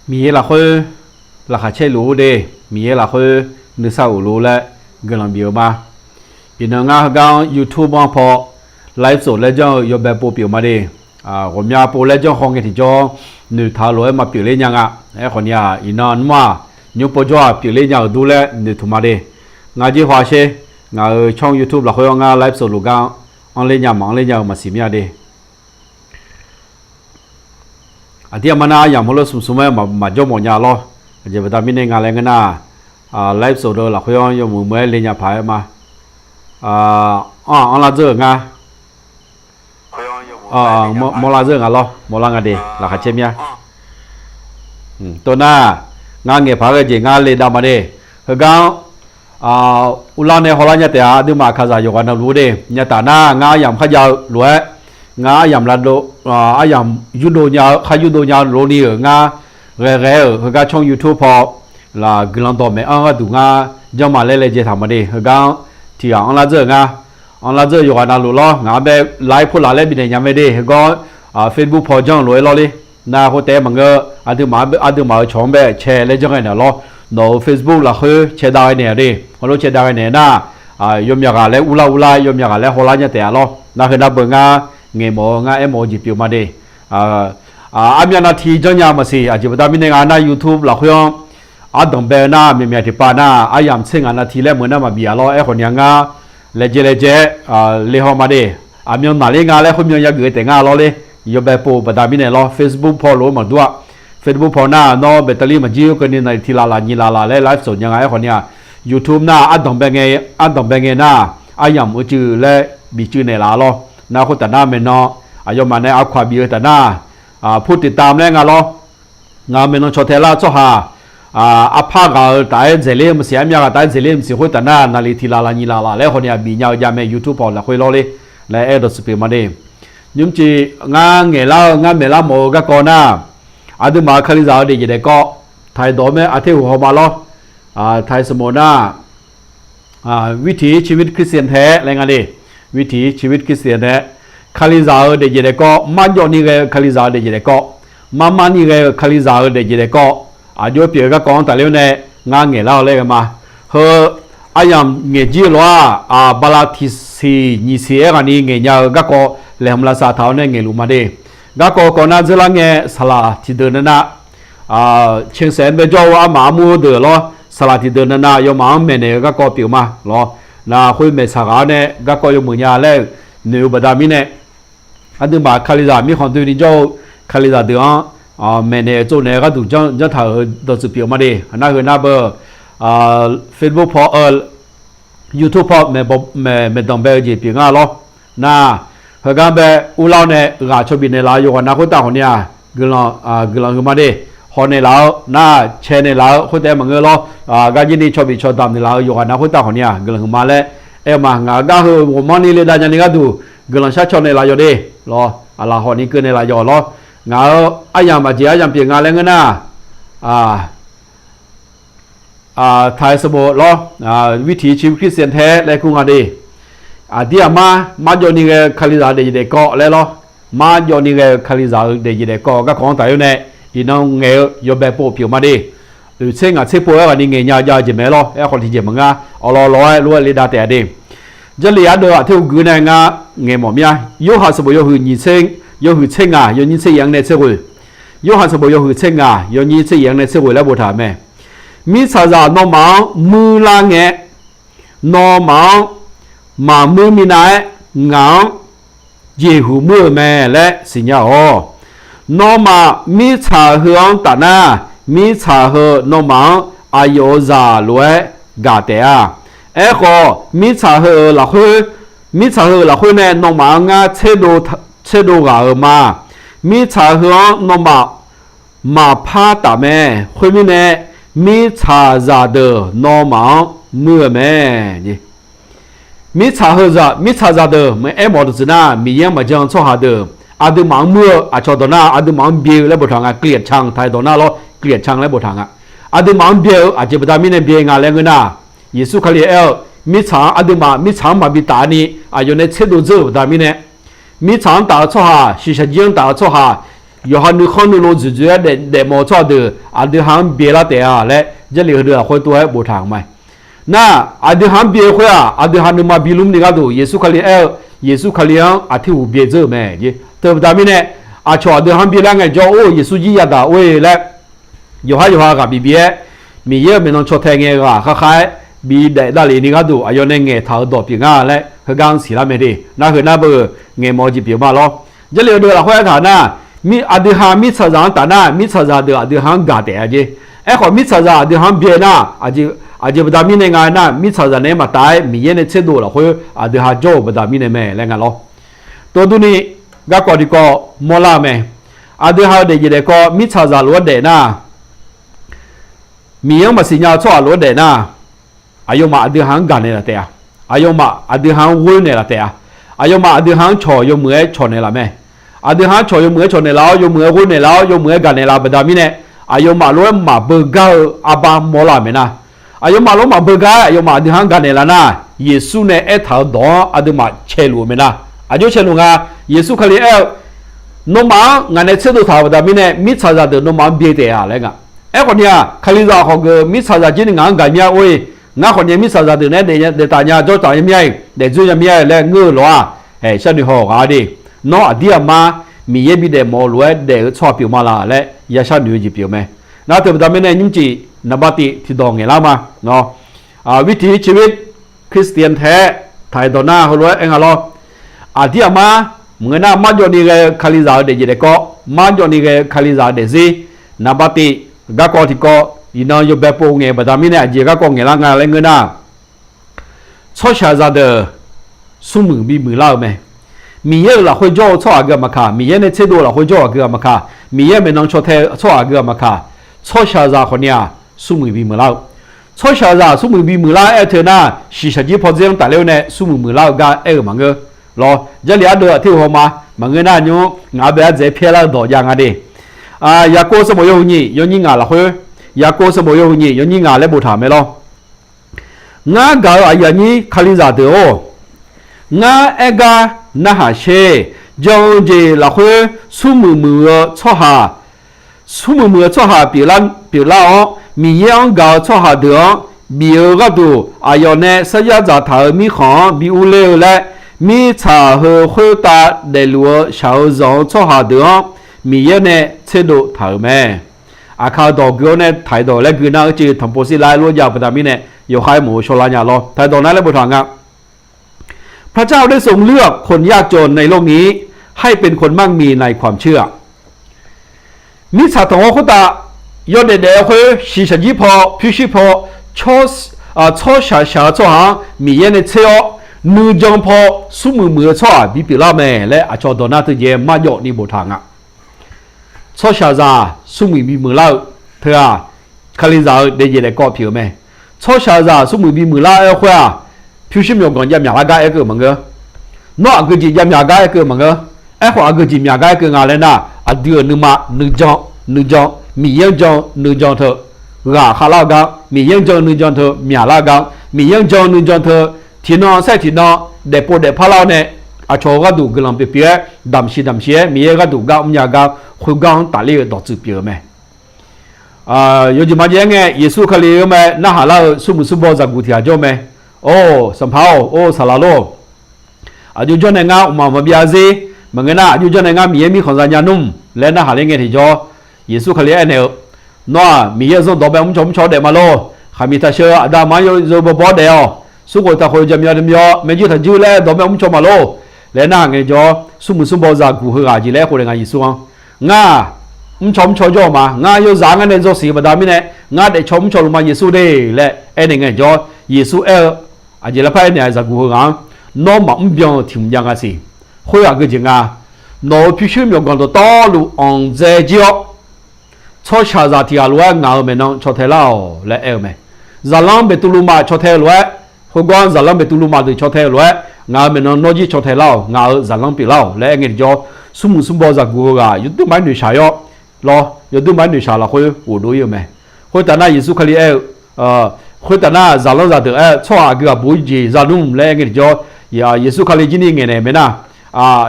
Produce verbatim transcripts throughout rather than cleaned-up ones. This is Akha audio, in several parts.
Miqyaer lafkhoer laqkhaq caer luf-ur de, Miqyaer lafkhoer nuisar of luf laer guiqlanq bif-eu ma. Iqnan ngar heugar-anr YouTube-anr paw live show laer janr-eu yawbae pov pyeuf ma de. Ghawqmya pov laer janr haw ngae tiqjawr noeqtaq-eu lof-aer maqpyeuf ler nya nga. Aerkhawf ni-aq, iqnan nmr-aq, nymr pov jawr-aq pyeuf ler nya-euq dur laer noeqtmq ma de. Ngar jir haw-a sher, ngaq-euq ช่อง YouTube lafkhoer-anr ngar live show luf gar-anr, anr ler nya maqanr ler nya-eu maqsiq mir-a de. Aqdir aqma nar aryamq heulof smqsmq-aer maqjawr mawf nya lawr. Aqjeq baqda mirnae nga laer ngeur nar, live show deuq lafkhoer-anr yawmuiq muiq-aer le nya paq-aer ma. Anr-aq anrlar dzeur-euq nga. Mawrlar dzeur-euq nga lawr, mawrlar nga de, laqkhaq caer mir-a. Tov nar, ngar ngaeq paq-aer ghae jeq ngar le dav ma de. Heugar-anr uvlanr nae hawlar nya taef-a. Aqduimaf kaqzaq yawqghaq navluf-ur de. Nya taf nar ngar aryamq kharjav-eu lof-aer, ngar aryamq lavdov, aryamq yurdov nya-eu khar yurdov nya-eu lov ni-euq ngar ghae ghae-euq heugar ช่อง YouTube paw laf guiqlanq dawqmaeq anr gharduq ngar janrma laer laejae taq ma de. Heugar-anr tiq ghaq anrlar dzeur-euq nga. Anrlar dzeur-eu yawqghaq navluf lawr, ngaq-anr bae laf-aer pov laf laer bifnaeq nya mae de. Heugar-anr Facebook paw janr-eu lof-aer lawr ler. Nar khoertaef-aer maqngeur, aqduimaf, aqduimaf-euq cawq-anr bae cae laer janr ghae naeq lawr. Nawq-euq Facebook lafkhoer cae dav ghae naeq-a de. Heulof cae dav ghae naeq nar, yawmyaq ghaq laer urlar urlar, yawmyaq ghaq laer hawlar nya taef-a lawr. Nar heu nar beu ngar ngaeqmawf-eu ngar aermawf-eu jeq pyeuf ma de. Armyav navti janrnya maqsiq. Aqjeq baqda mirnae nga nar YouTube lafkhoer-anr ardanq bae-eu nar, myaqmyaq tiqpav nar aryamq tser ngaq navti laer meuq nar maqbif-a lawr. Aerkhawf ni-a ngar laejae laejae-aer le haw ma de. Aqmyan naqler nga laer khoermyan yageuf-eu taef ngar lawr ler. Yawbae pov baqda mirnae lawr, Facebook paw lof-aer maqdur-a. Facebook paw nar nawr battery maqjir-awr keuvni naqli tiq laf laf nyiq laf laf laer live show nya nga. Aerkhawf ni-a, YouTube nar ardanq bae ngae, ardanq bae ngae nar aryamq uicuiv laer bif cuiv naeqlaf-a lawr. Nar khoertaf nar maeqnan aqyawfmaf nae aqkawq-aq bif-eu taf nar, ผู้ติดตาม laer nga lawr. Ngaq-euq maeqnan caw tae lar-eu tsawrhaq aqpar ghaq-euq taf-aer dzaeqler-eu maqsiq, armyav ghaq taf-aer dzaeqler-eu maqsiq khoertaf nar naqli tiq laf laf nyiq laf laf laer khawf ni-a bif nya-eu jav mae. YouTube paw lafkhoer lawr ler laer aer dawqtsuif pyeuf ma de. Nymrcif ngar ngaeqlar-eu ngar maeqlar mawf-eu garkawv nar, aqduimaf-euq Kalizaq-euq daefjeq daefkawv taq-iq dawq-eu mae. Aqter huq haw ma lawr. Taq-iq sanqbof nar วิถีชีวิตคริสเตียนแท้ laer nga de. วิถีชีวิตคริสเตียนแท้ Kalizaq-euq daefjeq daefkawv, marjawv ni ghae-eu Kalizaq-euq daefjeq daefkawv, marmar ni ghae-eu Kalizaq-euq daefjeq daefkawv, aqjox pyeuf-eu garkawv-anr tafler-awr nae ngar ngaeqlar-awq laer ghae ma. Heu aryamq ngaeq jir-eu lof-aq, bala tiqsiq nyiq siq-aer ghaq ni ngaeq nya-eu garkawv laeqhmq lavsav taq-awr nae ngaeqluf ma de. Garkawv kawv nar dzeurlar ngae saqlaq tiqdeuq navnav, caesaef-aer bae jawr-eu armaf armur deuq lawr, saqlaq tiqdeuq navnav yawmaf-anr maeqnaeq-eu garkawv pyeuf ma lawr. Naq khoer maeqsaq ghaq-awr nae garkawv yawmuiq nya laer-euq noeq-eu baqda mirnae, aqduimaf Kalizaq mirkhanq doeni jawr-eu Kalizaq deuq-anr maeqnaeq-eu tsovnaeq-eu gharduq janr taq-euq dawqtsuif pyeuf ma de. Nar heu nar beu, Facebook paw, YouTube paw maeqdanq bae-eu jeq pyeuf nga lawr. Nar heugar bae urlar-awr nae ghaq cawbif naeqlaf-eu yawqghaq nav khoertav khawf ni-a, guiqlanq huiqma de. Haw naeqlaf-eu nar, cae naeqlaf-eu khoertav maqngeur lawr. Garjir ni cawbif cawdamq naeqlaf-eu yawqghaq nav khoertav khawf ni-a guiqlanq huiqma laer aer-eu ma. Ngaq-euq gar heu ghawqmanrni le dav nyani gharduq guiqlanq shar caw naeqlaf yawq de lawr. Aqlaf hawq ni keuv naeqlaf yawq lawr. Ngaq-euq aryamq aqjeq aryamq pyeuf nga laer ngeur nar, taq-iq sanqbof lawr, วิถีชีวิตคริสเตียนแท้ laer kur nga de. Aqdir aqmar marjawv ni ghae-eu Kalizaq-eu daefjeq daefkawv laer lawr. Marjawv ni ghae-eu Kalizaq-eu daefjeq daefkawv garkawv-anr tafler-awr nae, iqnan ngaeq-eu yawbae pov pyeuf ma de. Oeq tser ngaq tser pov-aer ghaq ni ngaeq nya jav-eu jeq mae lawr. Aerkhawf tiqjeq maqnga, awqlaw law-aer lof-aer le dav taef-a de. Jarlif ardeuv aqter uqguir nae ngar ngaeq mawf mir-a. Yorhaq sanqbof yawhuiq nyiq tser, yawhuiq tser ngaq yawnyir tser yaef-anr nae tser ghoeq. Yorhaq sanqbof yawhuiq tser ngaq yawnyir tser yaef-anr nae tser ghoeq laer boftaq-euq mae. Mirtsaqzaq nawmaf-anr muir lar ngae, nawmaf-anr maqmuir minav-aer, ngaq-anr jeqhuq muir-euq mae laer siqnya-awq. Nawmaf mirtsaq heu-anr tafnar, mirtsaq heu nawmaf-anr aqyawf-euq zaq lof-aer gaq taef-a. Aerkhawf, mirtsaq heu-euq lafkhoer, mirtsaq heu-euq lafkhoer nae nawmaf-anr ngar tserdov ghaq-euq ma. Mirtsaq heu-anr nawmaf maqpar taf mae. Khoermirnae, mirtsaqzaq deuq nawmaf-anr muir-eu mae. Mirtsaq heuzaq, mirtsaqzaq deuq maqaer mawf dawqtsuif nar, Miqyaer-anr maqjan tsawrhaq deuq, aqduimaf-anr muir-eu aqcawq dawq nar, aqduimaf-anr byae-eu laer boftaq nga. เกลียดชัง taq-eu dawq nar lawr, เกลียดชัง laer boftaq nga. Aqduimaf-anr byae-eu aqjeq baqda mirnae byae nga laer ngeur nar, Yeqsur Kali aer-eu, mirtsaq-anr, aqduimaf mirtsaq-anr maqbi taf ni aqyawf nae tserdov dzeur-euq baqda mirnae, mirtsaq-anr taf-eu tsawrhaq, shiqshaq jir-anr taf-eu tsawrhaq, yawqha nuikhanr nuilov dzoeqdzoeq-aer daef, daefmawf-eu tsawrhaq deuq aqdui ha-anr byaelar taef-a laer Jarlif heudeuq lafkhoer tov-aer boftaq-euq mae. Nar, aqdui ha-anr byae khoer-aq, aqdui ha nuima bi lmr ni gharduq Yeqsur Kali aer-eu, Yeqsur Kali-anr aqteuhuq byaedzeur-euq mae. Teu baqda mirnae, aqcawq aqdui ha-anr byaelar ngaejawr, or, Yeqsur jir yadaq or-e laer, yawqhar yawqha ghaq bif bif-aer, Miqyaer-euq maeqnan caw tae ngae ghaq khar khar-aer bidaef davlef ni gharduq aqyawf nae ngaeqtaq-euq dawq pyeuf nga laer heugar-anr siqlar mae de. Nar heu nar beu ngaeqmawf-eu jeq pyeuf ma lawr. Jarlif heudeuq lafkhoer aertaq nar, aqdui ha mirtsaqzaq-anr taf nar, mirtsaqzaq deuq aqdui ha-anr gaq taef-a jeq. Aerkhawf, mirtsaqzaq aqdui ha-anr byae nar, aqjeq baqda mirnae nga nar, mirtsaqzaq nae maqtaf-aer Miqyaer nae tserdov lafkhoer aqdui ha jawr-euq baqda mirnae mae laer nga lawr. Tov durni, garkawv tiqkawv mawrlar-eu mae. Aqdui ha-eu daefjeq daefkawv mirtsaqzaq lof-aer daef nar, Miqyaer-anr maqsiq nya-eu tsawrhaq lof-aer daef nar, aqyawfmaf aqdui ha-anr gaq naeqlaf taef-a. Aqyawfmaf aqdui ha-anr ghoer naeqlaf taef-a. Aqyawfmaf aqdui ha-anr cawq yawmuiq-aer cawq naeqlaf mae. Aqdui ha-anr cawq yawmuiq-aer cawq naeqlaf-awr, yawmuiq-aer ghoer naeqlaf-awr, yawmuiq-aer gaq naeqlaf baqda mirnae, aqyawfmaf lof-aer maqbeugar-eu arbar mawrlar-euq mae nar, aqyawfmaf lof-aer maqbeugar-aer aqyawfmaf aqdui ha-anr gaq naeqlaf nar, Yeqsur nae aertaq-eu dawq-anr aqduimaf caeluf-eu mae nar, aqjox caeluf nga. Yeqsur Kali aer-eu, Nawmaf-anr ngaq nae tserdov taq-euq baqda mirnae, mirtsaqzaq deuq nawmaf-anr byae taef-a laer nga. Aerkhawf ni-aq, Kalizaq khawf geuf mirtsaqzaq jir ni ngaq-anr gaq mir-a or-e, ngar khawf ni mirtsaqzaq deuq nae daef taf nya jawr taf nya mir-a-iq, daef dzoer nya mir-a laer ngeur-eu lof-aq, sharnoeq haw-awq ghaq-a de. Nawr aqdir aqmar Miqyaer bi daefmawf-eu lof-aer daef-eu tsawrhaq pyeuf ma laq laer ya sharnoeq-eu jeq pyeuf-eu mae. Nar teu baqda mirnae nymrcif naqbar tiv tiqdawq ngaeqlar ma. วิถีชีวิตคริสเตียนแท้ taq-iq dawq nar heulof-aer aer nga lawr. Aqdir aqmar maqngeur nar, marjawv ni ghae-eu Kalizaq-euq daefjeq daefkawv, marjawv ni ghae-eu Kalizaq-euq daefzir, naqbar tiv, garkawv tiqkawv, iqnan yawbae pov ngaeq-eu baqda mirnae aqjeq garkawv ngaeqlar nga laer ngeur nar, tsawrshaqzaq deuq smrmuiq bimuiq lar-eu mae. Miqyaer-euq lafkhoer jawr-eu tsawrhaq aqgeu-aq maqkaq, Miqyaer nae tserdov-eu lafkhoer jawr-eu aqgeu-aq maqkaq, Miqyaer-euq maeqnan caw tae-eu tsawrhaq aqgeu-aq maqkaq, tsawrshaqzaq khawf ni-aq smrmuiq bimuiq lar-eu. Tsawrshaqzaq smrmuiq bimuiq lar aer-eu teu nar, shiqshaq jir pawdzer-anr tafler-awr nae smrmuiq muiq lar-eu gar aer-eu maqngeur. Lawr, Jarlif ardeuv aqteu haw ma. Maqngeur nar nymr ngaq-anr bae ardzaeq-aer pyaer lar-eu dawq jav nga de. Yaqkov sanqbof yawhuiq nyiq yawnyir ngaq lafkhoer, Yaqkov sanqbof yawhuiq nyiq yawnyir ngaq laer boftaq mae lawr. Ngar gaq-euq aqyuif aqnyir Kalizaq deuq-or, ngar aer gar narhaq sher. Jan-eu jeq lafkhoer smrmuiq muiq-eu tsawrhaq, smrmuiq muiq-eu tsawrhaq pyeuflar-awr, Miqyaer-anr gaq-eu tsawrhaq deuq-anr bif-eu gharduq, aqyawf nae sarjax dzaqtaq-euq mirkhanq-anr bi urler-eu laer, mirtsaq heu khoertav daefluf-eu shaq-eu zanq-eu tsawrhaq deuq-anr Miqyaer nae tserdov taq-euq mae. Aqkaq-eu dawq gui-awr nae taq-iq dawq laer gui nar-eu ceuv tanqpov sirlar-aer lof jav-eu baqda mirnae, yawqha-aer mawf-eu shawrlar nya lawr. Taq-iq dawq nar laer boftaq nga. พระเจ้าได้ทรงเลือกคนยากจนในโลกนี้ให้เป็นคนมั่งมีในความเชื่อ Mirtsaq tanq-awr khoertav yawdaef daef-eu khoer shiqshaq jir paw pyurshuir paw tsawrshaq shaq-eu tsawrhaq-anr Miqyaer nae tser-awr, nuijan paw smrmuiq muiq-eu tsawrhaq bipyeuf lar mae laer aqcawq dawq nar teujeq-aer marjawv ni boftaq nga. Tsawrshaqzaq smrmuiq bimuiq lar-eu teu-aq, Kalizaq-eu daefjeq daefkawv pyeuf-eu mae. Tsawrshaqzaq smrmuiq bimuiq lar-aer khoer-aq, pyurshuir myawqganq jav myaq lar gar aerkeuv maqngeur. Nawr aqgeu jeq jav myaq gar aerkeuv maqngeur. Aerkhawf aqgeu jeq myaq gar aerkeuv nga laer nar, aqdui-euq nuima nuijan, nuijan, Miqyaer-anr jan nuijan teu ghaq khavlar-eu gar, Miqyaer-anr jan nuijan teu myaqlar-eu gar, Miqyaer-anr jan nuijan teu tiqnan saer tiqnan daefpov daefpar lar-awr nae, aqcawq-eu gharduq guiqlanq pyeuf pyeuf-aer damqsiq damqsiq-aer Miqyaer gharduq gar mrnya gar khoergar-anr tafler-eu dawqtsuif pyeuf-eu mae. Yawjeq maqjav-aer ngae, Yeqsur Kali-anr mae narhaq lar-eu smrmuiq smrbaw zaqguq tiq ghaq jawr mae. Or, sanqpaq-or, or, saqlaq lor, aqjox janr nae ngar mqmaq maqbyav zir, maqngeur nar aqjox janr nae ngar Miqyaer mirkhanq za nya nmr laer narhaq ler ngae tiqjawr, Yeqsur Kali aernaeq-eu, Nawr-aq Miqyaer-euq zanrdawq bae mrcaw mrcaw-awr daef ma lor. Khaqmiq taq sheu-eu aqda aqma-anr yawzeu bawbaw-awr daef-awq. Smrkhof taqkhof jaqmyawf jaqmyawf, maerjuir taqjuir laer dawq bae mrcaw ma lor laer narhaq ngae jawr, smrmuiq smrbaw zaqguq heughaq jeq laer khof daef nga Yeqsur-anr. Ngar mrcaw mrcaw jawr-eu ma. Ngar yawzaq-anr ngar nae dzaw siq-eu baqda mirnae, ngar daefcaw mrcaw luf ma Yeqsur de laer aernaeq ngae jawr, Yeqsur aer-eu, aqjeq laer par aernaeq-a zaqguq heughaq-anr, Nawr maqmr byan-eu tiq hmq jav nga siq. Khoer aqgeu jeq nga. Nawq-euq pyurshuir myawqganq dawqtawvluf anqdzae jir-awr, tsawrshaqzaq tiq ghaq lof-aer ngaq-euq maeqnan caw tae lar-awq laer aer-eu mae. Zaqlanr beqtuvluv ma caw tae-eu lof-aer, khoergar-anr zaqlanr beqtuvluv ma deuq caw tae-eu lof-aer, ngaq-euq maeqnan nawr jir caw tae lar-awq, ngaq-euq zaqlanr pyeuflar-awq laer aer ngae tiqjawr, smrmuiq smrbaw zaqguq heughaq yawduir maqaer noeqshaq-awr lawr, yawduir maqaer noeqshaq lafkhoer ghofdov-ir-eu mae. Khoertav nar Yeqsur Kali aer-eu, khoertav nar zaqlanr zaqdeuq aer-eu tsawrhaq aqgeu aqbo-ir jeq za nmr laer aer ngae tiqjawr, Yeqsur Kali jir ni ngaeqnaeq mae nar,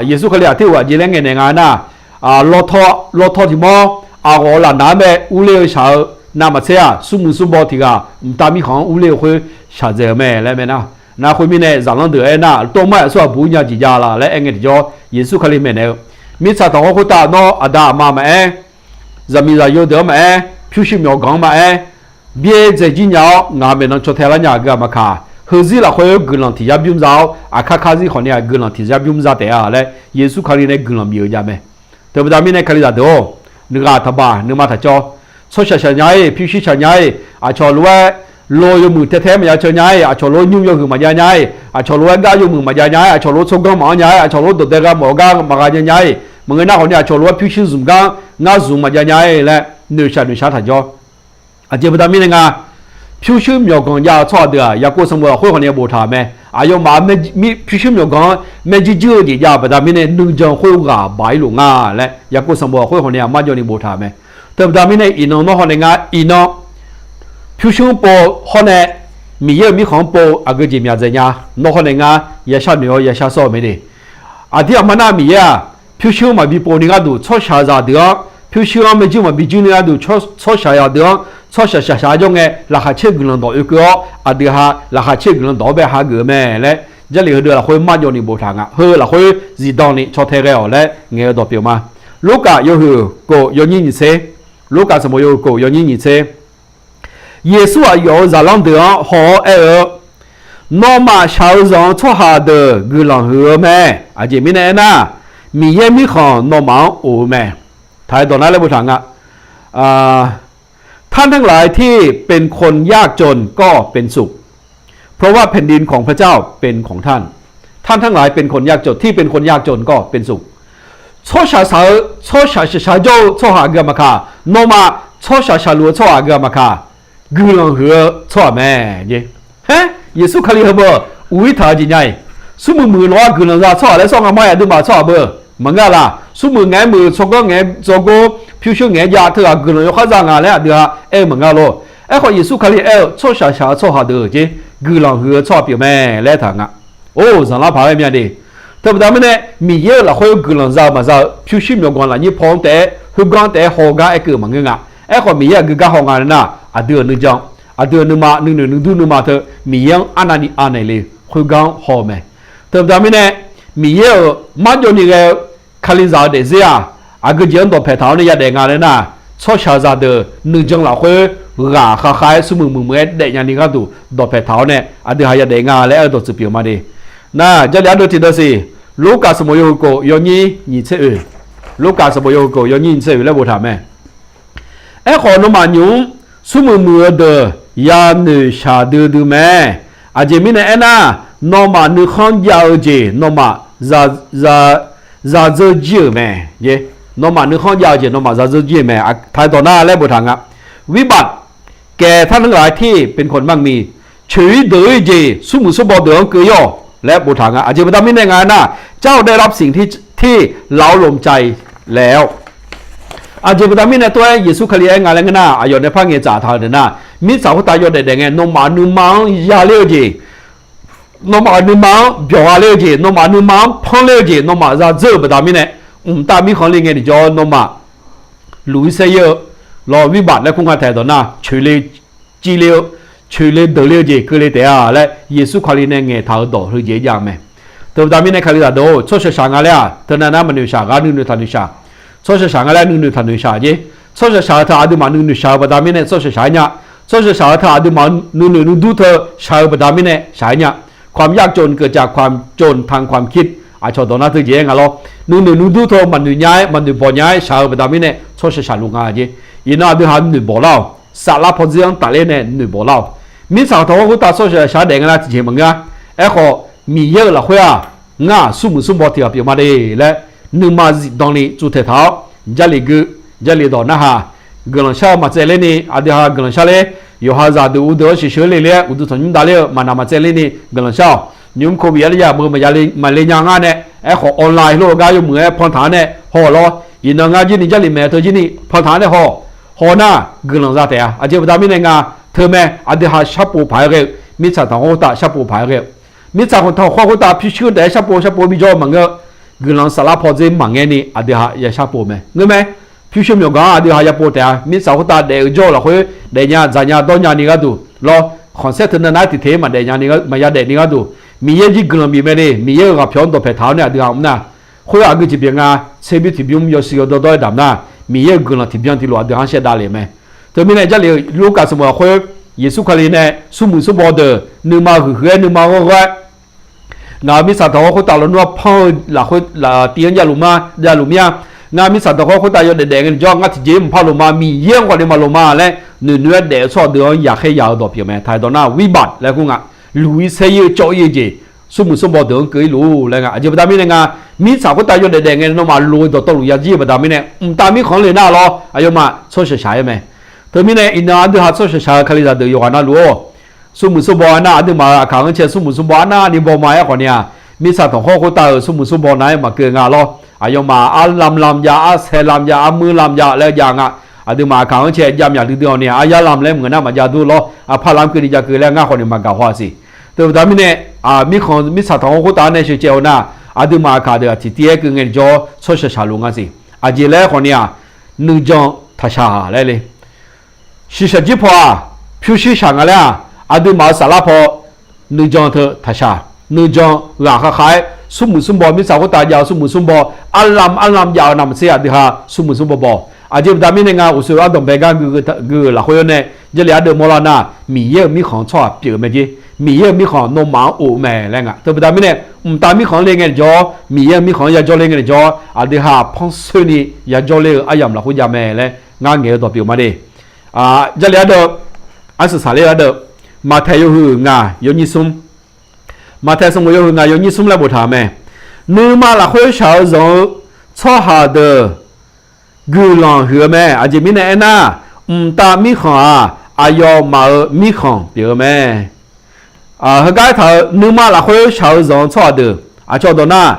Yeqsur Kali aqter ghaq jeq laer ngaeqnaeq nga nar, lawtaw, lawtaw tiq mawr, aqghawf-eu lafnaq-anr bae urler-eu shaq-eu navmaqtser-aq, smrmuiq smrbaw tiq ghaq mqtav mirkhanq-anr urler-eu khoer shaqdzaeq-eu mae laer mae nar. Nar khoermirnae, zaqlanr deuq aernar, tov mar yaqsur aqbuq nya jeq jav la laer aer ngae tiqjawr, Yeqsur Kali maeqnaeq-eu, mirtsaq tanqkhawr khoertav nawr aqda aqma maqaer, zaqmiqzaqyo deuq-anr maqaer, pyurshuir myawqganq-anr maqaer, byaerdzae jir nya-awr ngaq maeqnan caw tae lar nya aqgeu-aq maqkaq, heuzir lafkhoer guiqlanq tiq yar bymr za-awr, aqkar karzir khawf ni-aq guiqlanq tiq yar bymr za taef-a laer Yeqsur Kali nae guiqlanq bif-eu jav mae. Teubaqda mirnae Kalizaq deuq-or, nuighaq taqbaq nuima taqcawv. Tsawrshaq shaq nya-ir, pyurshuir shaq nya-ir, aqcawq lof-aer lo yawmuiq tae tae-aer maqya ceuv nya-ir, aqcawq lof-aer nymr yawhuiq maqjav nya-ir, aqcawq lof-aer gar yawmuiq maqjav nya-ir, aqcawq lof-aer tsawrganr maqanr nya-ir, aqcawq lof-aer dawqdae gha mawf-eu gar maqgha nya nya-ir, maqngeur nar khawf ni aqcawq lof-aer pyurshuir zmq gar ngar zmq maqjav nya-ir laer noeqshaq noeqshaq taqjawr. Aqjeq baqda mirnae nga, pyurshuir myawqganq jav-eu tsawrhaq deuq-aq, Yaqkov sanqbof lafkhoer khawf ni boftaq-euq mae. Aqyawfmaf pyurshuir myawqganq-anr maerjuir juir-eu jeq jav-eu baqda mirnae, nuijan khoerghaq baq-ir luf nga laer Yaqkov sanqbof lafkhoer khawf ni-aq marjawv ni boftaq-euq mae. Teubaqda mirnae iqnan nawr hawr nae ngar iqnan pyurshuir-anr pov-eu hawr nae, Miqyaer-euq mirkhanq-anr pov-eu aqgeu jeq myaq dzaeq nya. Nawr hawr nae ngar yashar noeq-awr yashar sawr-eu mae de. Aqdir aqma nar Miqyaer-aq, pyurshuir-anr maqbi pov ni gharduq tsawrshaqzaq deuq-anr, pyurshuir-anr maerjuir maqbi juir ni gharduq tsawrshaqzaq deuq-anr, tsawrshaq shaqshaq jawr ngae laqkhaq caer guiqlanq dawq oekeuv-awr, aqdui ha laqkhaq caer guiqlanq dawq-awr bae hageuf-eu mae laer, Jarlif heudeuq lafkhoer marjawv ni boftaq nga. Heu lafkhoer zifdan ni caw tae ghae-awq laer ngaeq-eu dawq pyeuf ma. Lurkaf yawhuiq kof yawnyir nyiq tser. Lurkaf sanqbof yawhuiq kof yawnyir nyiq tser. Yeqsur aqyawf-euq zaqlanr deuq-anr haw-awr aer-eu, Nawmaf shaq-eu zanq-eu tsawrhaq deuq guiqlanq huiq-eu mae. Aqjeq mirnae aernar, Miqyaer mirkhanq nawmaf-anr of-eu mae. Taq-aer dawq nar laer boftaq nga. ท่านทั้งหลายที่เป็นคนยากจนก็เป็นสุข เพราะว่าแผ่นดินของพระเจ้าเป็นของท่าน ท่านทั้งหลายเป็นคนยากจน ที่เป็นคนยากจนก็เป็นสุข Tsawrshaq shaq-eu, tsawrshaq shaqshaq jawr-eu tsawrhaq aqgeu-aq maqkaq, nawmaf tsawrshaq shaqluf-eu tsawrhaq aqgeu-aq maqkaq, guiqlanq huiq-eu tsawrhaq mae. Aer, Yeqsur Kali heu beu uq-ir taq-eu jeq nya-iq, smrmuiq muiq lawr-aer guiqlanq za tsawrhaq laer sawr nga ma-aer aqduimaf tsawrhaq beu maqngeur-a laq. Smrmuiq ngaeq-aer muiq, tsawrganr ngaeq-aer dzawgor, pyurshuir ngaeq-aer jav teughaq guiqlanq yawkhav za nga laer aqdui ha aer-eu maqngeur lor. Aerkhawf Yeqsur Kali aer-eu tsawrshaq shaq-eu tsawrhaq deuq jeq guiqlanq huiq-eu tsawrhaq pyeuf mae laer taq nga. Or, zanqlar paq-aer mya de. Teubaqda mirnae Miqyaer-euq lafkhoer guiqlanq za-eu maqza-eu pyurshuir myawqganq lafnyir paw-anr taef-aer khoergar-anr taef-aer haw-eu gar aer keuv maqngeur nga. Aerkhawf Miqyaer aqgeu gar haw nga nar, aqdui-euq nuijan, aqdui-euq nuima, nuinoeq nuidur nuima teu Miqyaer-anr arnavni anaeq le khoergar-anr haw-eu mae. Teubaqda mirnae Miqyaer-euq marjawv ni ghae-eu Kalizaq-eu daefzir-aq, aqgeu jeq-anr dawqpae taq-awr nae yadaef nga laer nar, tsawrshaqzaq deuq nuijan lafkhoer ghaq khavkhav-aer smrmuiq muiq muiq-aer daefnya ni gharduq dawqpae taq-awr nae aqdui ha yadaef nga laer aer-eu dawqtsuif pyeuf ma de. Nar, Jarlif ardeuv tiqdeuv siq, Lurkaf sanqbof yawhuiq kof yawnyir nyiq tser oeq. Lurkaf sanqbof yawhuiq kof yawnyir nyiq tser oeq laer boftaq mae. Aerkhawf nawmaf nymq-mr smrmuiq muiq-eu deuq yanoeq shaqdui dui mae. Aqjeq mirnae aernar, nawmaf nuikhanr jav-eu jeq nawmaf zadzeur jir-euq mae. Nawmaf nuikhanr jav-eu jeq nawmaf zadzeur jir-euq mae. Taq-aer dawq nar laer boftaq nga. วิบัติแก่ท่านทั้งหลายที่เป็นคนมั่งมี Coeq-ir deuq-ir jeq smrmuiq smrbaw deuq-anr keuv-ir-awq laer boftaq nga. Aqjeq baqda mirnae nga aernar, เจ้าได้รับสิ่งที่ ที่เหลาลมใจแล้ว Aqjeq baqda mirnae tov-aer Yeqsur Kali aer nga laer ngeur nar, aqyawf nae par ngaeqtsaf taq-eu deuq nar, mirtsaq khoertav yawdaef daef ngae nawmaf nuima-anr yaler-eu jeq, nawmaf nuima-anr byawq gha ler-eu jeq, nawmaf nuima-anr panler-eu jeq nawmaf zadzeur-euq baqda mirnae, mqtav mirkhanq le ngae tiqjawr nawmaf luq-ir saer-ir-eu lawr วิบัติ laer kur nga taeq dawq nar, coeqle civ le-eu, coeqle deuq le-eu jeq keuvle taef-a laer Yeqsur Kali nae ngaeqtaq-eu dawq heujeq-aer jav-eu mae. Teubaqda mirnae Kalizaq deuq-or, tsawrshaq shaq nga laer-aq, teunav nar maqnoeq shaq, ghaq nuinoeq taq noeq shaq. Tsawrshaq shaq nga laer nuinoeq taq noeq shaq jeq. Tsawrshaq shaq-eu teu aqduimaf nuinoeq shaq-eu baqda mirnae tsawrshaq shaq-aer nya. Tsawrshaq shaq-eu teu aqduimaf nuinoeq nuidur teu shaq-eu baqda mirnae shaq-aer nya. ความยากจนเกิดจากความจนทางความคิด aqcawq dawq nar teujeq-aer nga lawr. Nuinoeq nuidur teu maqnoeq nya-aer maqnoeq bawq nya-aer shaq-eu baqda mirnae tsawrshaq shaqluf nga jeq. Iqnan aqdui ha noeq bawq lar-awq. Saflar pawdzer-anr tafler nae noeq bawq lar-awq. Mirtsaq tawq hawr khoertav tsawrshaq shaq daef nga nar tiqjeq maqngeur-a. Aerkhawf Miqyaer-euq lafkhoer-aq, ngar-aq smrmuiq smrbaw tiq ghaq pyeuf ma de laer nuima zifdan ni tsuv taeq taq-awr, Jarlif gui, Jarlif dawq narhaq, guiqlanq shar-eu maqtsaevler ni aqdui ha guiqlanq shar ler. Yawqha zaqdeuq uvdeuq-anr sheuqsheuq le ler-aer uqduq tanqnymr davler-eu maqnaq maqtsaevler ni guiqlanq shar-awq. Nymq-mr โควิด arlaya maqle nya ngar nae, aerkhawf online lof-eu gar yawmuiq-aer pantaq-anr nae haw-awq lawr. Iqnan ngar jir ni Jarlif maeq-eu teu jir ni pantaq-anr nae haw-awq. Haw nar guiqlanq za taef-a. Aqjeq baqda mirnae nga, teumae aqdui ha sharpov paq-aer ghae-eu, mirtsaq taq hawr khoertav sharpov paq-aer ghae-eu, mirtsaq khawq taq hawr khoertav pyurshuir taef-aer sharpov sharpov bijawr-eu maqngeur-eu guiqlanq saflar pawdzer maqngaer ni aqdui ha yashar pov-eu mae. Ngeur mae, pyurshuir myawqganq-anr aqdui ha yapov taef-a. Mirtsaq khoertav daef-eu jawr-eu lafkhoer daefnya dzaqnya dawrnya ni gharduq lawr, khanqsaer teu navnar tiqteq-ir maqdaef nya ni, maqya daef ni gharduq, Miqyaer jir guiqlanq bif mae le. Miqyaer-euq ghaqpyawq-anr dawqpae taq-awr nae aqdui ha mr nar, khoer aqgeu jeq pyeuf nga, tserbymr tiqbymr yawshuif yawdawr dawr-aer damq nar, Miqyaer-euq guiqlanq tiqbyan tiqlof aqdui ha-anr shaevdav lef mae. Teumirnae Jarlif-eu Lurkaf sanqbof lafkhoer, Yeqsur Kali nae smrmuiq smrbaw deuq nuima huiqhuiq-aer nuima ghawrghawr-aer, ngaq-euq mirtsaq tanqkhawr khoertav lawnmr-anr panr-eu lafkhoer tiv-anr javluf ma, javluf mir-a. Ngar mirtsaq tanqkhawr khoertav yawdaef daef ngae jawr, ngar tiqjeq-ir maqpar lof ma, Miqyaer-anr khawf ni maqlof ma laer noeqnoeq-aer daef-eu tsawrhaq deuq-anr yaqkhaer ya-eu dawq pyeuf mae. Taq dawq nar วิบัติ laer kur nga, luq-ir saer-ir-eu cawv-ir-eu jeq, smrmuiq smrbaw deuq-anr keuv-ir luf laer nga. Aqjeq baqda mirnae nga, mirtsaq khoertav yawdaef daef ngae nawmaf lof-eu dawqtawvluf ya jir-eu baqda mirnae, mqtav mirkhanq-anr le nar lawr, aqyawfmaf tsawrshaq shaq-aer mae. Teumirnae iqnan aqdui ha tsawrshaq shaq-eu Kalizaq deuq yawqghaq navluf-or, smrmuiq smrbaw arnav aqduimaf-euq aqkaq-anr cae smrmuiq smrbaw arnavni baw ma-aer khawf ni-aq, mirtsaq tanqkhawr khoertav-euq smrmuiq smrbaw nav-aer maqkeuv nga lawr. Aqyawfmaf arlam lam jav, arsae lam jav, armuir lam jav laer jav nga. Aqduimaf aqkaq-anr cae jav myaq duidui-awq ni-aq, aryar lam laer maqngeur nar maqjav dur lawr. Aqpaq lam keuvni ja keuv laer ngar khawf ni maqgaq haw-a siq. Teubaqda mirnae, mirkhanq mirtsaq tanqkhawr khoertav nae sheuqcaev-eu nar, aqduimaf aqkaq deuq-aq tiqtiv-aer keuv ngae jawr tsawrshaq shaq luf nga siq. Aqjeq laer khawf ni-aq, nuijan taqshaq laer le. Shiqshaq jir paw-aq, pyurshuir shaq nga laer-aq, aqduimaf-euq saflar paw nuijan teu taqshaq. Nuijan ghaq khavkhav-aer smrmuiq smrbaw mirtsaq khoertav jav-eu smrmuiq smrbaw, arlam arlam jav-eu navmaqtser aqdui ha smrmuiq smrbaw baw. Aqjeq baqda mirnae nga uqshoe ardanqbae gar gui-eu lafkhoer-awr nae, Jarlif ardeuv mawrlar nar, Miqyaer-euq mirkhanq-anr tsawrhaq pyeuf-eu mae jer. Miqyaer-euq mirkhanq nawmaf-anr of-eu mae laer nga. Teubaqda mirnae, mqtav mirkhanq-anr le ngae jawr, Miqyaer-euq mirkhanq-anr yajawr le ngae jawr, aqdui ha pansoer ni yajawr ler-eu aryamq lafkhoer jav mae laer ngar ngaeq-eu dawq pyeuf ma de. Jarlif ardeuv, arsuiq saqler ardeuv, Maqtaeq yawhuiq ngaq yawnyir smr. Maqtaeq sanqbof yawhuiq ngaq yawnyir smr laer boftaq-euq mae. Nuima lafkhoer shaq-eu zanq-eu tsawrhaq deuq guiqlanq huiq-eu mae. Aqjeq mirnae aernar, mqtav mirkhanq-aq, aqyawfmaf-euq mirkhanq pyeuf-eu mae. Heugar aertaq-euq nuima lafkhoer shaq-eu zanq-eu tsawrhaq deuq aqcawq dawq nar,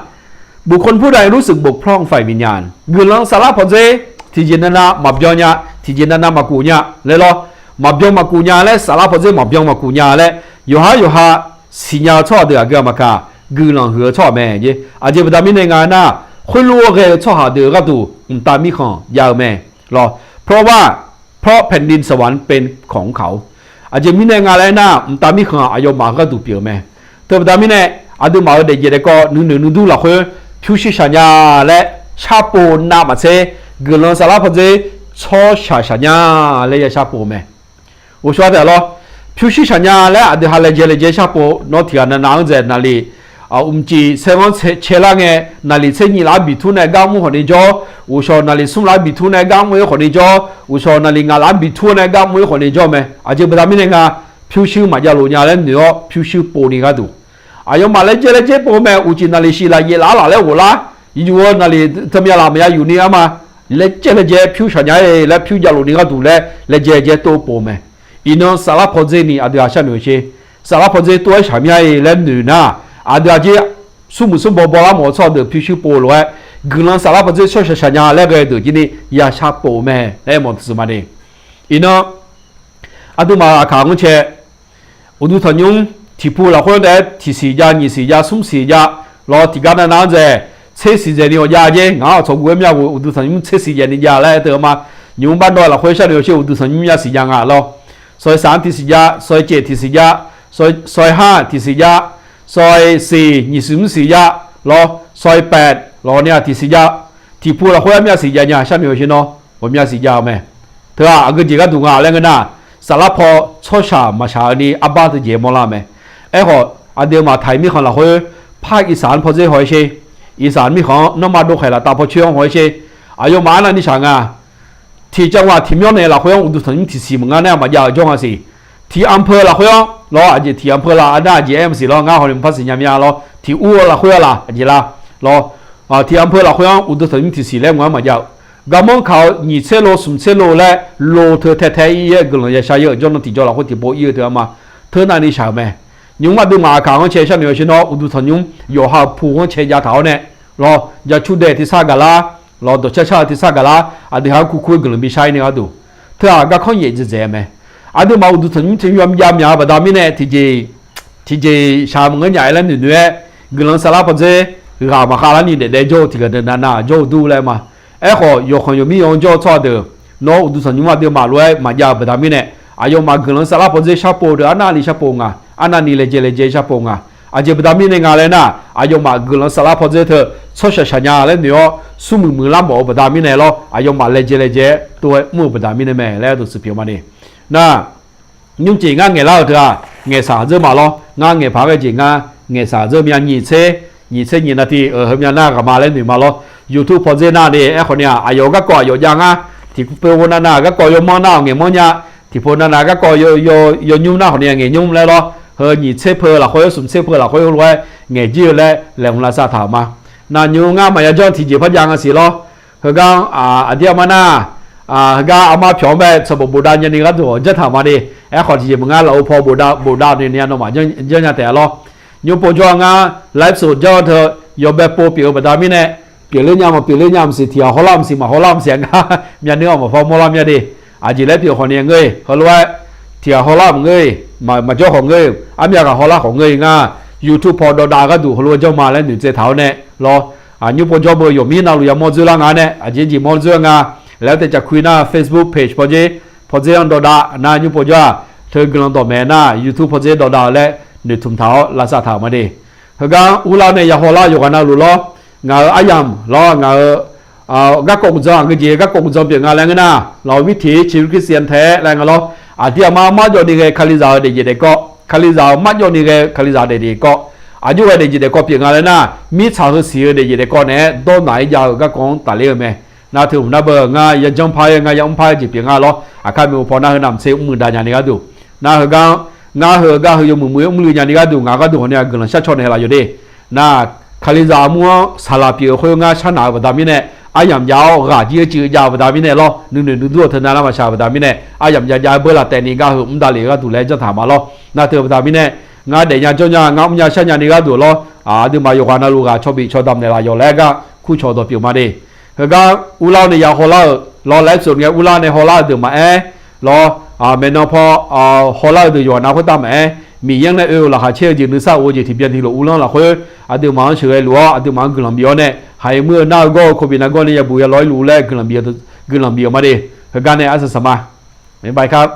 บุคคลผู้ใดรู้สึกบกพร่องฝ่ายวิญญาณ guiqlanq saflar pawdzer tiqjeq navnav maqbyan nya, tiqjeq navnav maqkuf nya laer lawr. Maqbyan maqkuf nya laer, saflar pawdzer maqbyan maqkuf nya laer, yawqhar yawqha siqnya-eu tsawrhaq deuq aqgeu aqmaqkaq guiqlanq huiq-eu tsawrhaq mae jer. Aqjeq baqda mirnae nga nar, khoerlof-aer ghae-eu tsawrhaq deuq gharduq mqtav mirkhanq jav-eu mae lawr. เพราะว่า เพราะแผ่นดินสวรรค์เป็นของเขา Aqjeq mirnae nga laer nar, mqtav mirkhanq aqyawfmaf gharduq pyeuf-eu mae. Teubaqda mirnae, aqduimaf-euq daefjeq daefkawv nuinoeq nuidur lafkhoer pyurshuir shaq nya laer sharpov navmaqtser, guiqlanq saflar pawdzer tsawrshaq shaq nya laer ya sharpov-eu mae. Ghovshaw taef lawr, pyurshuir shaq nya laer aqdui ha laejae laejae sharpov nawr tiqghaq navnav-anr dzaeq naqliq, mqcif saer-anr caelar ngae, naqliq tser nyiq laf-anr biqtur nae gar mr khawf ni jawr, ghovshaw naqliq smr laf-anr biqtur nae gar mr-ir khawf ni jawr, ghovshaw naqliq ngaq laf-anr biqtur nae gar mr-ir khawf ni jawr mae. Aqjeq baqda mirnae nga, pyurshuir maqjav luf nya laer noeq-awr pyurshuir pov ni gharduq, aqyawfmaf laejae laejae pov-eu mae. Uqcif naqliq shif laf yaef laf-ar laf laer ghoflar yuf-eu naqliq teumya laf maqya yuf ni arma, laejae laejae pyur shaq nya-aer laer pyur javluf ni gharduq laer laejae jae tov-eu pov mae. Iqnan saflar pawdzer ni aqdui ghaq sharnoeq sher. Saflar pawdzer tov-aer shaq mya-aer laer noeq nar, aqdui aqjeq smrmuiq smrbaw bawlar mawf-eu tsawrhaq deuq pyurshuir pov lof-aer, guiqlanq saflar pawdzer tsawrshaq shaq nya laer ghae deuq jir ni ya sharpov-eu mae laer mawf tsuif ma de. Iqnan aqduimaf aqkaq-anr cae, uqduq tanqnymr tiqpu lafkhoer daef-aer tiqsiq jav, nyiq siq jav, smr siq jav, lawr tiqgar navnav-anr dzaeq, tser siq dzaeq ni awq jav jer. Ngaq-anr aqcawq guv-aer mya ghof uqduq tanqnymr tser siq dzaeq ni jav laer teu-eu ma. Nymq-mr bar dawr-eu lafkhoer sharnoeq sher uqduq tanqnymr ya siq jav nga lawr. Sawq-iq saq-anr tiqsiq jav, sawq-iq ceq tiqsiq jav, sawq-iq, sawq-iq har tiqsiq jav, sawq-iq siq nyiq siq mr siq jav lawr, sawq-iq paef lawq ni-aq tiqsiq jav. Tiqpu lafkhoer armyav siq jav nya sharnoeq sher nawr, ghawqmya siq jav-eu mae. Teu-aq aqgeu jeq gharduq nga laer ngeur nar, saflar paw tsawrshaq maqshaq-eu ni arbar teujeq mawrlar-eu mae. Aerkhawf, aqdui maqtaq-iq mirkhanq lafkhoer, par iqsaq-anr pawdzer haw-aer sher. Iqsaq mirkhanq-anr nawmaf dovkhaeq laftav pawcoer-anr haw-aer sher. Aqyawfmaf arnavni shaq nga. Tiqjav ghaq tiqmyanr naeq lafkhoer-anr uqduq tanqnymr tiqsiq maqngar nae maqjav-euq jawr nga siq. Tiq anpeu lafkhoer-anr lawr, aqjeq tiq anpeu laf-a nar aqjeq aer maqsiq lawr, ngar hawni maqpar siqnya mya lawr. Tiq ur-eu lafkhoer-a laf aqjeq la lawr. Tiq anpeu lafkhoer-anr uqduq tanqnymr tiqsiq laer mq-anr maqjav-eu, garmanr kaq-eu nyiq tser lo smq tser lo laer lo teu tae tae ir-aer guiqlanq ya shar-ir-euq jawrnan tiqjawr lafkhoer tiqpov ir-eu teu-a ma. Teu navni shaq-euq mae. Nymq-mr aqduimaf aqkaq-anr cae sharnoeq-eu sher nawr uqduq tanqnymr yawqha-euq pu-anr cae jav taq-awr nae lawr, jacu daeq tiqsar gaqlar lawr, dawqcar car-eu tiqsar gaqlar, aqdui ha-anr kur kur-aer guiqlanq bishar-ir ni gharduq, teu-aq garkanr yaef dzaeqdzaeq-eu mae. Aqduimaf uqduq tanqnymr tiq yawm jav myaq-eu baqda mirnae tiqjeq tiqjeq shaq maqngeur nya-aer laer noeqnoeq-aer, guiqlanq saflar pawdzer ghaq maqkhav larni daef daef jawr-eu tiqghaq deuq navnav jawr-eu dur laer ma. Aerkhawf, yawqkhanq yawqmir yaw-anr jawr-eu tsawrhaq deuq, nawr uqduq tanqnymr aqduimaf lof-aer maqjav-eu baqda mirnae, aqyawfmaf guiqlanq saflar pawdzer sharpov deuq arnavni sharpov nga, arnavni laejae laejae sharpov nga. Aqjeq baqda mirnae nga laer nar, aqyawfmaf guiqlanq saflar pawdzer teu tsawrshaq shaq nya laer noeq-awr smrmuiq muiqlar mawf-eu baqda mirnae lawr, aqyawfmaf laejae laejae tov-aer mr-eu baqda mirnae mae laer dawqtsuif pyeuf ma de. Nar, nymrcif ngar ngaeqlar-euq teu-aq, ngaeqshaq dzeur ma lawr. Ngar ngaeqpaq ghae jeq ngar ngaeqshaq dzeur mya nyiq tser, nyiq tser nyiq navti-euq heumya nar ghaq ma laer noeq ma lawr. YouTube pawdzer nar de. Aerkhawf ni-aq, aqyawf garkawv aqyawf jav ngar, tiqpov navnav garkawv yawmanr nar-awq ngaeqmanr nya, tiqpov navnav garkawv yaw, yaw, yawnymr nar khawf ni-aq ngaeqnymr laer lawr. Heu nyiq tser peu lafkhoer, smq tser peu lafkhoer heulof-aer ngaeq jir-eu laer laeqhmq lavsav taq-euq ma. Navnymr ngar maqya janr tiqjeq par jav nga siq lawr. Heugar, aqdir aqma nar, heugar armar pyawq-anr bae tsawq bof bofdav nyani gharduq janr taq ma de. Aerkhawf tiqjeq maqngar lafov paw bofdav bofdav ni ni-a nawmaf janr nya taef-a lawr. Nymr povjawr-a ngar ไลฟ์สด janr-eu teu yawbae pov pyeuf-eu baqda mirnae, pyeufler nya maqpyeufler nya maqsiq, tiq ghaq hawlar maqsiq, maq hawlar maqsiq-a ngar myavnuiv-awr maqpar mawrlar mya de. Aqjeq laer pyeuf khawf ni ngeur-iq heulof-aer tiq ghaq hawlar maqngeur-iq, maqjawr khawf ngeur-iq, armyav ghaq hawlar khawf ngeur-iq ngar, YouTube paw dawvdav gharduq heulof-aer janr ma laer noeqtsaev taq-awr nae lawr. Nymr povjawr beu yawqmir navluf yamawr dzoer lar nga nae, aqjeq jeq mawr dzoer nga. Laer-awr taef caqkui nar Facebook page pawdzer, pawdzer-anr dawvdav nar nymr povjawr-aq, teu guiqlanq dawqmaeq nar YouTube pawdzer dawvdav-eu laer noeqtmq taq-awr lavsav taq-euq ma de. Heugar urlar nae ya hawlar yawqghaq navluf lawr. Ngaq-euq aryamq lawr, ngaq-euq garkawv uqdzan aqgeujeq garkawv uqdzan pyeuf nga laer ngeur nar, lawq วิถีชีวิตคริสเตียนแท้ laer nga lawr. Aqdir aqma marjawv ni ghae Kalizaq-euq daefjeq daefkawv, Kalizaq-euq marjawv ni ghae Kalizaq daefjeq daefkawv, aqjox ghae daefjeq daefkawv pyeuf nga laer nar, mirtsaq heu siq-eu daefjeq daefkawv naeq-aer dawr naq-aer jav-eu garkawv-anr tafler-eu mae. Nar teu hmq nar beu ngar yajanr par-aer ngar yamr par-aer jeq pyeuf nga lawr. Aqkar maeqhu paw nar heu navmaqtser mrmuiq dav nyani gharduq, nar heugar ngar heu gar heu yawmuiq muiq-aer mrluiv nyani gharduq ngaq gharduq hawq ni-a guiqlanq shar caw naeq laf yawq de. Nar, Kalizaq armur-anr saqlaq pyeuf-eu khoer ngar sharnaq-eu baqda mirnae, aryamq jav-awr ghaq jir-eu civ-eu jav-eu baqda mirnae lawr, nuinoeq nuidur-eu teu navlar maqshaq-eu baqda mirnae, aryamq jav jav-aer beurlaf taef ni gar heu mr davlef-eu gharduq laer janr taq ma lawr. Nar teu-eu baqda mirnae, ngar daefnya jawrnya ngar mrnya sharnya ni gharduq lawr, aqduimaf yawqghaq navluf ghaq caw bif caw damq naeqlaf yawq laer gar kurcawq dawq pyeuf ma de. Heugar urlar-awr nae ya hawlar-euq lawr, ไลฟ์สด ngae urlar nae hawlar-eu deuq maqaer lawr, maeqnan paw hawlar-eu deuq yawqghaq nav khoertav maqaer, Miqyaer nae oe-euq laqkhaq caer-eu jeq nuisar of-eu jeq tiqbyan tiqlof uvlanr lafkhoer, aqduimaf-anr sheuqghae luf-awr aqduimaf-anr guiqlanq bif-awr nae, haiq muir-eu nar-eu gawr-eu โควิด nargawr nae yabuq yalawq-aer luf-eu laer guiqlanq bif-eu ma de. Heugar nae arsaq saq ma. Maqbae kar